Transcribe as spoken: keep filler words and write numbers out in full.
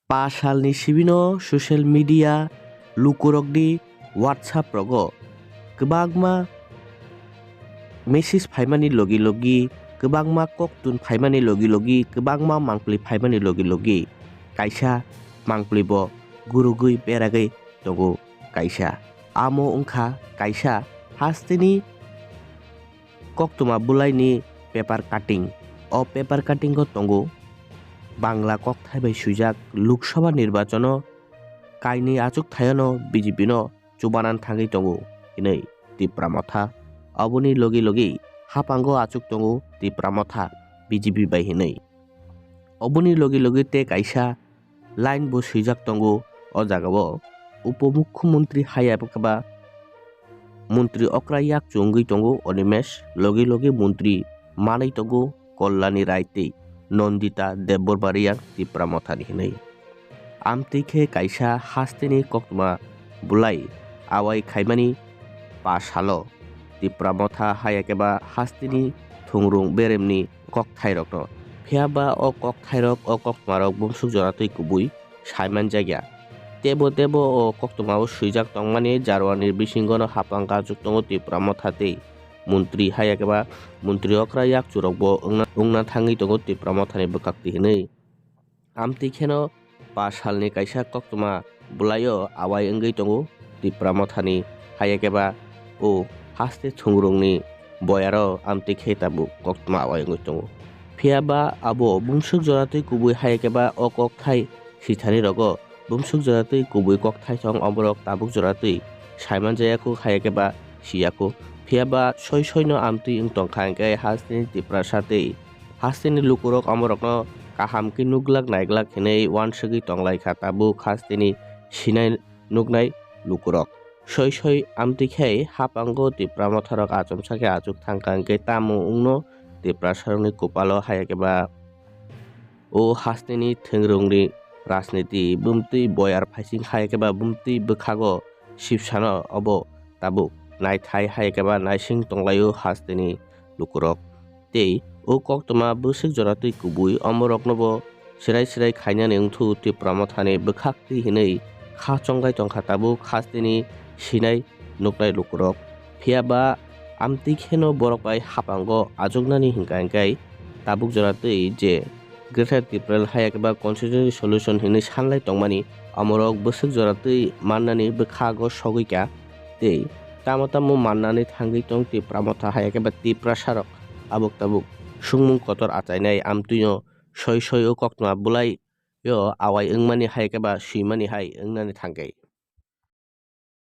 Pasalni sibino social media lukurokni WhatsApp rogo kwbangma message phaimani logi logi, kwbangma koktun phaimani logi logi, kwbangma mangpli phaimani logi logi kaisa mangpli bo gurugwi beragwi tongo kaisa. Amo wngkha kaisa hasteni koktwma bwlaini paper cutting. O paper cutting o tongo Bangla kokthai bai swijak Lok Sabha nirbachano kainwi achuk thaiono B J P no chubanan thangwi tongo hinwi Tipra Motha. Oboni logi logi haphango achuk tongo Tipra Motha B J P bai hinwi. Oboni logi logi tei kaisa line bo swijak tongo o jagao. Upomukhyamantri haya khe ba montri okra yakchu wngwi tongo Animesh, logi logi montri manwi tongo Kalyani Rai tei Nandita Debbarma Reang Tipra Mothani hinwi. Amtwi khe kaisa hasteni koktwma bwlai awai khaimani pa salo Tipra Motha haya khe ba hasteni thungrung beremni kokthairokno. Phiya ba o kokthairok o koktwmarok bumsuk joratwi kubui saimanjakya. Tebo tebo o koktwmao swijak tongmani jarwani bisingono hapang achuk tongo Tipra Motha tei montri haya khe ba montri okra yakchurokbo wngna, wngna thangwi tongo Tipra Mothani bwkhaktwi hinwi. Amtwi kheno pa salni kaisa koktwma bwlaio awai wngwi tongo Tipra Mothani, haya khe ba o haste thungrungni boyaro amtwi khe tabuk koktwma awai wngwi tongo. Phiya ba abo bumsuk joratwi kubui haya khe ba o kokthai sithani rogo bumsuk joratwi kubui kokthai thong omorok tabuk joratwi saimanjaya khu haya khe ba siya khu. Phiya ba soi soino amtwi wng tongkha hwnkhe hasteni Tiprasa tei hasteni lukurok omorokno kaham khe nuglak naiglak hinwi uansugwi tonglaikha tabuk hasteni sinai nuknai lukurok. Soi soi amtwi khe haphango Tipra Motharok achomsa khe achuk thangkha hwnkhe tamo wngno Tiprasarokni kupalo haya khe ba o hasteni thwngrungni rajniti bumtwi boyar phaising haya khe ba bumtwi bwkhago sipsano obo tabuk naithai haya khe ba naising tonglaio hasteni lukurok. Tei o koktwma bwswk joratwi kubui omoroknobo sirai sirai khainani wngthu Tipra Mothani bwkhaktwi hinwi kha chongbai tongkha tabuk hasteni sinai nuknai lukurok. Phiya ba amtwi kheno borok bai haphango achuknani hwnkha hwnkhe tabuk joratwi je Greater Tipraland haya khe ba constituency solution hinwi sanlai tongmani omorok bwswk joratwi mannani bwkhago sogwi kha. Tei tamo tamo mannani thangwi tong Tipra Motha haya khe ba Tiprasarok tabuk tabuk sungmung kotor achainai amtwino soi soi o koktwma bwlai yo awai wngmani hai khe ba swimani hai wngnani thangkhe.